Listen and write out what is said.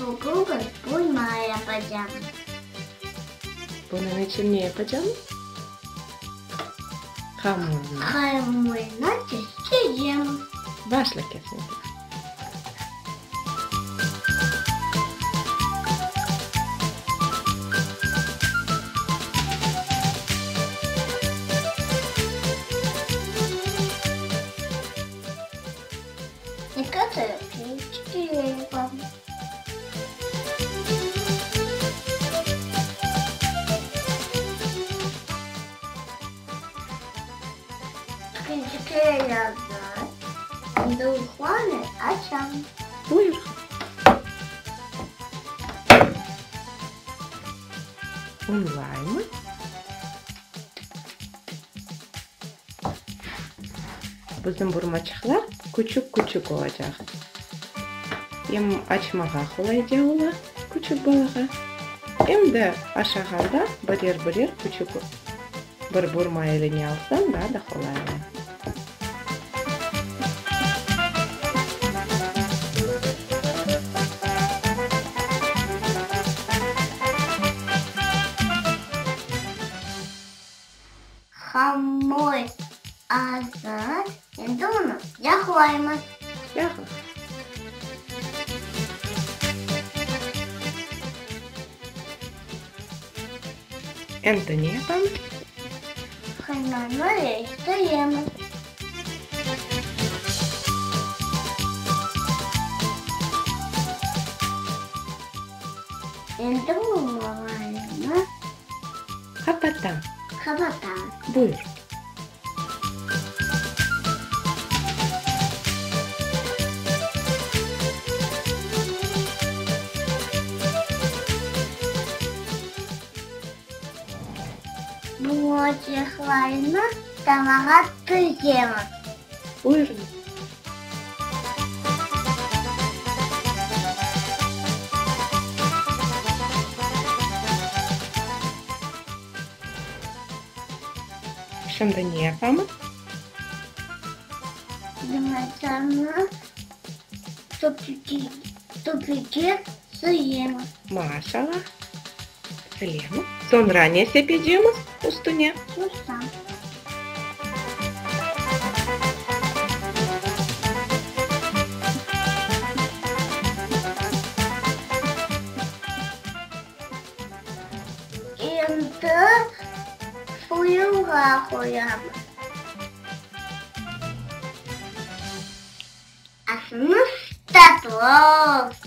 Bugün biz burma yapacamız. Bunıñ içün ne yapacamız? Hamurnı. Hamurnı kesecemiz. Başla kesmege. Ne qadar küçük yapamız. Ekinci kere yazdı. Endi ufanı açam. Buyur. Unlaymız. Bizim burmaçıqlar küçük-küçük olacaq. Em açmağa qolayca ola küçük balağa, em de aşağanda birer-birer küçük bir burma eline alsañ, daa da qolay ola. Hamur azır, endi onı yağlaymız. Yağla. Endi ne yapamız? Qıymanı reştiremiz. Endi burmalarnı Qapatam. Qapatam. Buyur. Burmaçıqlarnı tavağa tizemiz. Buyurıñız. Şimdi ne yapamız? Yumurtanı töpüge sıyemiz. Maşallah. Silemiz. Soñra ne sepecemiz üstüne? Susam. Endi fırınğa qoyamız. Aşımız tatlı olsun!